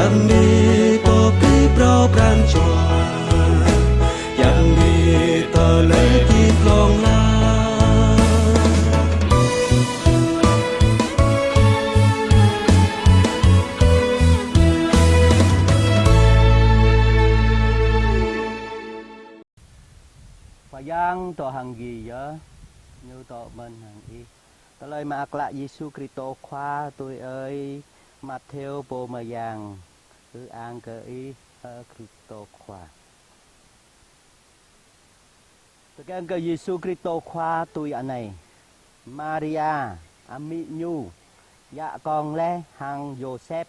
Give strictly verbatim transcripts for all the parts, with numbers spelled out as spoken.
Yang bi pơpĭ phrâo pran jua, yang bi tơlơi hơdip hlŏng lar. Khua Yang dŏ hăng gih yơh, Ñu dŏ mơ̆n hăng ih. Tơlơi Mơak Klă Yêsu Kristô Khua tui ơi Matthêô pô mơyang. Ư-ang kơ Ih, ơ Kristô Khua. Tơkeng kơ Yêsu Kristô Khua tui anai: Maria, amĭ Ñu, djă kông laih hăng Yôsep,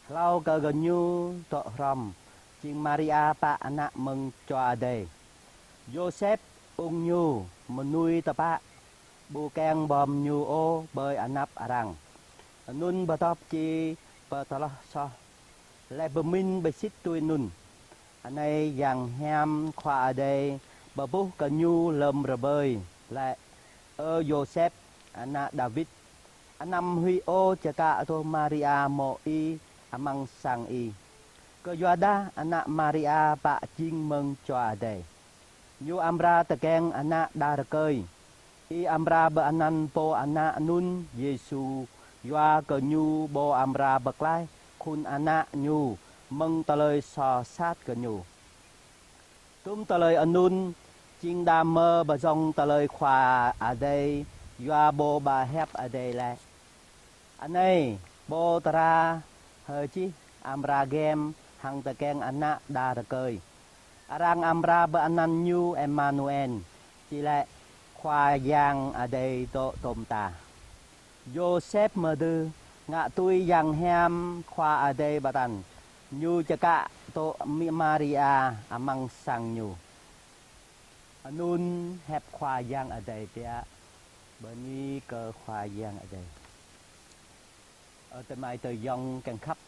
hlâo kơ gơñu dŏ hrŏm, jing Maria pă ană mơ̆ng Jua Adai. Yôsep, ung ñu, mơnuih tơpă, ƀu kiăng bom ñu ôh ƀơi anăp arăng, anŭn pơdŏp či pơtơloh soh, laih pơmĭn pơsit tui anŭn. Anai yang hiam Khua Adai pơƀuh kơ ñu lơ̆m rơbơi, laĭ: Ơ Yôsep, ană Dawid, anăm huĭ ôh čơkă truh Maria mô̆ ih amăng sang ih. Kơyuadah ană Maria pă jing mơ̆ng Jua Adai. Ñu amra tơkeng ană đah rơkơi. Ih amra pơanăn pô ană anŭn Yêsu, yua kơ Ñu pô amra pơklaih khul ană Ñu mơ̆ng tơlơi soh sat gơñu. Dŭm tơlơi anŭn jing đah mơ pơjŏng tơlơi Khua Adai yua pô ba hiăp Adai laĭ: Anai, pô dra hơčih amra gem hăng tơkeng ană đah rơkơi. Arăng amra pơanăn Ñu Emanuel, či laĭ: Khua Yang Adai dŏ tom ta. Yôsep mơdưh, ngă tui yang hiam Khua Adai pơtă, ñu čơkă truh amĭ Maria amăng sang ñu. Anŭn hiăp Khua Yang Adai biă. Bơni kơ Khua Yang Adai. Ơ adơi amai ayŏng kiăng khăp,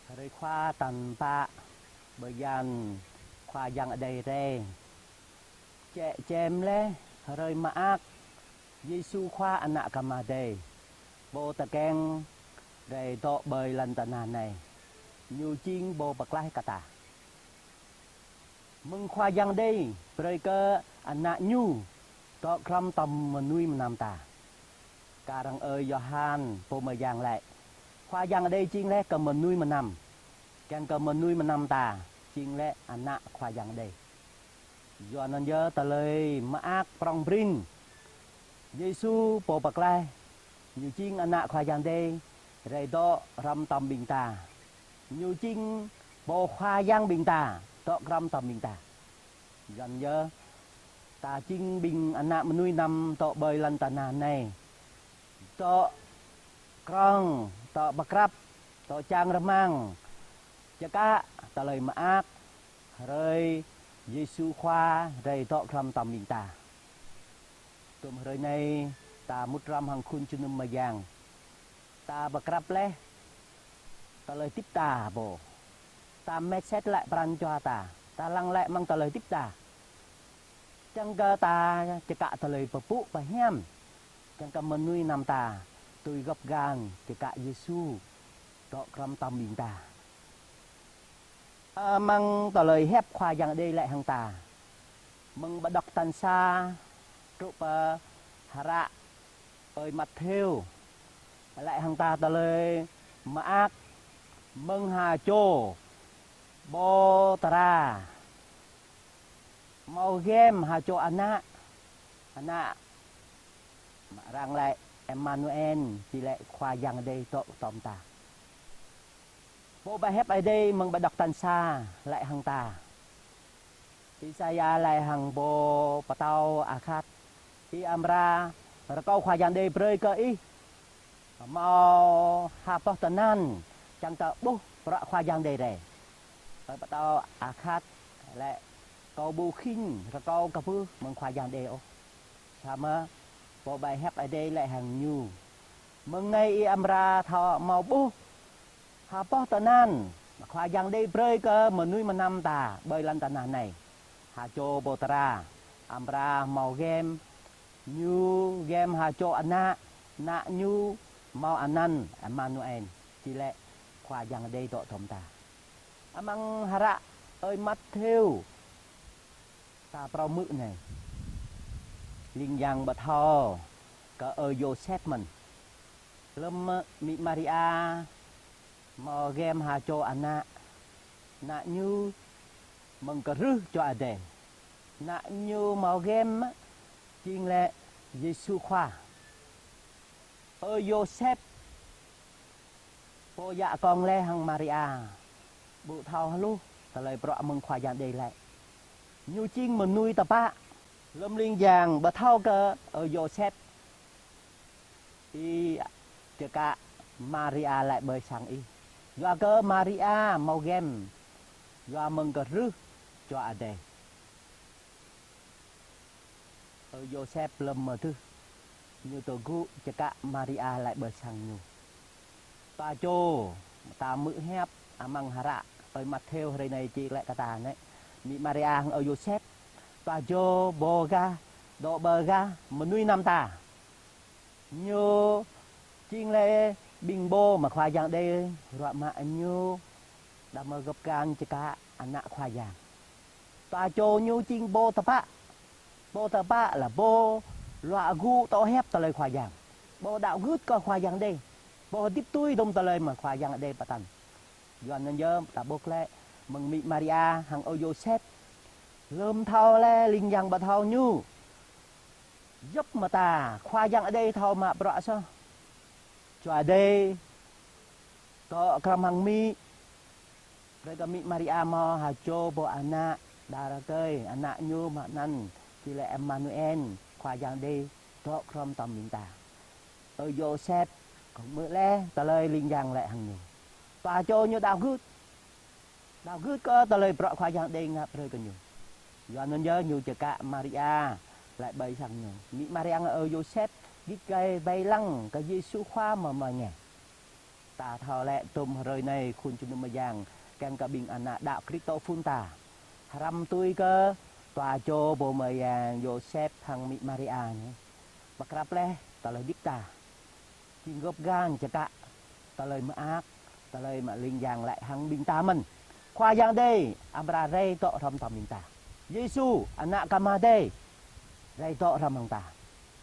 hrơi Khua tal pă bơyan Khua Yang Adai rai. Čĕ čem laih hrơi mơak Yêsu Khua Ană Kơmơi Adai, pô tơkeng rai dŏ ƀơi lŏn tơnah anai. Ñu jing pô pơklaih kơ ta. Mơ̆ng Khua Yang Adai brơi kơ Ană Ñu dŏ hrŏm tom mơnuih mơnam ta. Kar hăng ơi Yôhan pô mơyang laĭ: Khua Yang Adai jing laih kơ mơnuih mơnam, kiăng kơ mơnuih mơnam ta jing laih ană Khua Yang Adai. Yua anŭn yơh tơlơi mơak prŏng prin, Yêsu pô pơklaih, Ñu jing Ană Khua Yang Adai rai dŏ hrŏm tom ƀing ta. Ñu jing pô Khua Yang ƀing ta, dŏ hrŏm tom ƀing ta. Yua anŭn yơh, ta jing ƀing ană mơnuih mơnam dŏ ƀơi lŏn tơnah anai, dŏ krŏng, dŏ pơkrăp, dŏ čang rơmang, čơkă tơlơi mơak hrơi Yêsu Khua rai dŏ hrŏm tom ƀing ta. Dŭm hrơi anai, ta mŭt hrŏm hăng khul jơnum mơyang. Ta pơkrăp laih tơlơi hơdip ta pô. Ta mĕt sĕt laĭ pran jua ta. Ta lăng laĭ mơ̆ng tơlơi hơdip ta. Kiăng kơ ta čơkă tơlơi pơpŭ pơhiam. Kiăng kơ mơnuih mơnam ta tui gŏp gan čơkă Yêsu dŏ hrŏm tom ƀing ta. Amăng tơlơi hiăp Khua Yang Adai laĭ hăng ta. Mơ̆ng pơđŏk tal sa truh pơ hră ơi Matthêô, laĭ hăng ta tơlơi mơak mơ̆ng ha čô pô dra hmâo gem ha čô ană, ană mă arăng laĭ Emanuel, či laĭ Khua Yang Adai dŏ tom ta. Pô ba hiăp Adai mơ̆ng pơđŏk tal sa laĭ hăng ta. Isaia laĭ hăng pô pơtao Akhaz: Ih amra rơkâo Khua Yang Adai brơi kơ ih hmâo ha boh tơnăn, kiăng kơ ƀuh bruă Khua Yang Adai rai. Pô pơtao Akhaz laĭ: Kâo ƀu khĭn rơkâo kơ ƀuh mơ̆ng Khua Yang Adai ôh. Samơ̆ pô ba hiăp Adai laĭ hăng ñu: Mơ̆ng anai ih amra thâo hmâo ƀuh ha boh tơnăn Khua Yang Adai brơi kơ mơnuih mơnam ta ƀơi lŏn tơnah anai. Ha čô pô dra amra hmâo gem, ñu gem ha čô ană, ană ñu hmâo anăn Emanuel, či laĭ Khua Yang Adai dŏ hrŏm ta. Amăng hră ơi Matthêô ta phrâo hmư̆ anai. Ling Yang pơthâo kơ ơi Yôsep mơ̆n. Lơ̆m mĭ Maria hmâo gem ha čô ană, ană ñu mơ̆ng kơrưh Čô Adai. Ană ñu hmâo gem jing lĕ Yêsu Khua. Ơi Yôsep pô djă kông laih hăng Maria, ƀu thâo hluh tơlơi bruă mơ̆ng Khua Yang Adai lĕ. Ñu jing mơnuih tơpă. Lơ̆m Ling Yang pơthâo kơ ơi Yôsep, ih čơkă Maria laĭ ƀơi sang ih. Yua kơ Maria hmâo gem yua mơ̆ng kơrưh Čô Adai. Ơi Yôsep lơ̆m mơdưh, ñu tơgŭ čơkă Maria laĭ ƀơi sang ñu. Dua čô ta hmư̆ hiăp amăng hră ơi Matthêô hrơi anai či laĭ kơ ta anai. Mĭ Maria hăng ơi Yôsep, dua čô pô gah, dŏ ƀơi gah mơnuih anăm ta. Ñu jing lĕ ƀing pô mơ̆ Khua Yang Adai ruă mă ñu đah mơ̆ gơ̆p găn čơkă ană Khua Yang. Dua čô ñu jing pô tơpă. Pô tơpă lĕ pô luă gŭ tŏ hiăp tơlơi Khua Yang. Pô đaŏ gưt kơ Khua Yang Adai. Pô hơdip tui hơdôm tơlơi mơ̆ Khua Yang Adai pơtă. Yua anŭn yơh ta ƀuh lĕ mơ̆ng mĭ Maria hăng ơi Yôsep. Lơ̆m thâo lĕ Ling Yang pơthâo ñu. Djŏp mơta Khua Yang Adai thâo mă bruă soh. Čô Adai dŏ hrŏm hăng mĭ. Brơi kơ mĭ Maria hmâo ha čô pô ană đah rơkơi, ană ñu mă anăn či lĕ Emmanuel, Khua Yang Adai dŏ hrŏm hrŏm ƀing ta. Ơi Yôsep kơ hmư̆ laih tơlơi Ling Yang laĭ hăng ñu. Dua čô ñu đaŏ gưt. Đaŏ gưt kơ tơlơi bruă Khua Yang Adai ngă brơi kơ ñu. Yua anŭn yơh ñu čơkă Maria laĭ ƀơi sang ñu. Mĭ Maria hăng ơi Yôsep git gai wai lăng kơ Yêsu Khua mơ̆ mơ̆ ngă. Ta thâo lĕ tơm hrơi anai Khul Jơnum Mơyang kiăng kơ ƀing ană đaŏ Kristô phun ta. Hrăm tui kơ dua čô pô mơyang Yôsep hăng mĭ Maria anai. Pơkrăp laih tơlơi hơdip ta. Jing gơ̆p găn čơkă tơlơi mơak, tơlơi mơ̆ Ling Yang laĭ hăng ƀing ta mơ̆n. Khua Yang Adai amra rai dŏ hrŏm hrŏm ƀing ta. Yêsu, Ană Ama Adai, rai dŏ hrŏm hăng ta.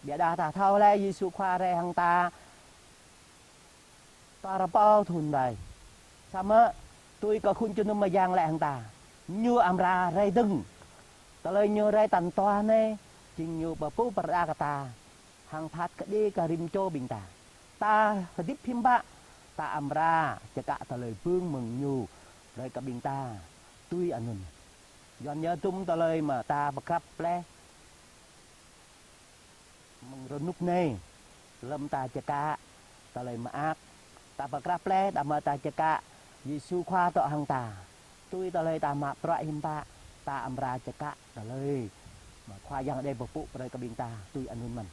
Biă dah ta thâo lĕ Yêsu Khua rai hăng ta dua rơbâo thŭn ƀai. Samơ̆ tui kơ Khul Jơnum Mơyang laĭ hăng ta, ñu amra rai dơ̆ng. Tơlơi ñu rai tal dua anai, jing ñu pơpŭ pơrơđah kơ ta hăng phat kơđi kơ rĭm čô ƀing ta. Ta hơdip hiư̆m pă, ta amra čơkă tơlơi bưng mơ̆ng ñu brơi kơ ƀing ta tui anŭn. Yua anŭn yơh tơm tơlơi mơ̆ ta pơkrăp laih mơ̆ng rơnŭk anai, lơ̆m ta čơkă tơlơi mơak, ta pơkrăp laih đah mơ̆ ta čơkă Yêsu Khua dŏ hăng ta. Tui tơlơi ta mă bruă hiư̆m pă, ta amra čơkă tơlơi mơ̆ Khua Yang Adai pơpŭ brơi kơ ƀing ta tui anŭn mơ̆n.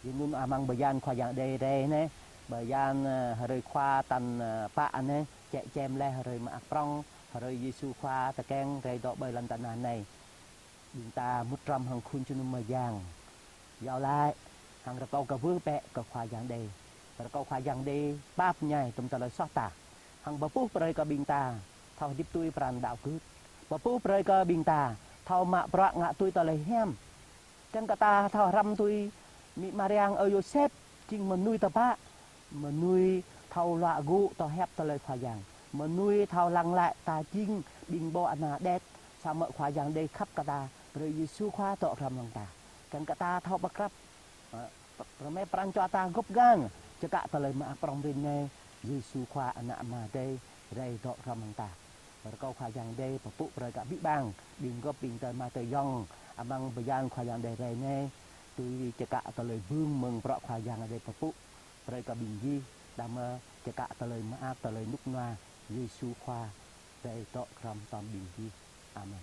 Yua anŭn amăng bơyan Khua Yang Adai rai anai, bơyan, ơ, hrơi Khua tal, ơ, pă anai, čĕ čem laih hrơi mơak prŏng, hrơi Yêsu Khua tơkeng rai dŏ ƀơi lŏn tơnah anai. Ƀing ta mŭt hrŏm hăng Khul Jơnum Mơyang. Iâu laĭ, hăng rơkâo kơ wơ̆t bĕ kơ Khua Yang Adai. Rơkâo Khua Yang Adai pap ñai tơm tơlơi soh ta. Hăng pơpŭ brơi kơ ƀing ta thâo hơdip tui pran đaŏ gưt. Pơpŭ brơi kơ ƀing ta thâo mă bruă ngă tui tơlơi hiam. Kiăng kơ ta thâo hrăm tui mĭ Maria hăng ơi Yôsep, jing mơnuih tơpă, mơnuih thâo luă gŭ tŏ hiăp tơlơi Khua Yang. Mơnuih thâo lăng laĭ ta jing ƀing pô ană đet, samơ̆ Khua Yang Adai khăp kơ ta, brơi Yêsu Khua dŏ hrŏm hăng ta. Kiăng kơ ta thâo pơkrăp, ơ, pr-, pơmĕ pran jua ta gơ̆p găn, čơkă tơlơi mơak prŏng rin anai, Yêsu Khua Ană Ama Adai, rai dŏ hrŏm hăng ta. Rơkâo Khua Yang Adai pơpŭ brơi kơ abih bang, ƀing gơ̆p ƀing tơ ma tơ yŏng, amăng bơyan Khua Yang Adai rai anai, tui čơkă tơlơi bưng mơ̆ng bruă Khua Yang Adai pơpŭ brơi kơ ƀing gih, đah mơ̆ čơkă tơlơi mơak tơlơi rơnŭk rơnua, Yêsu Khua rai dŏ hrŏm hrŏm ƀing gih. Amen.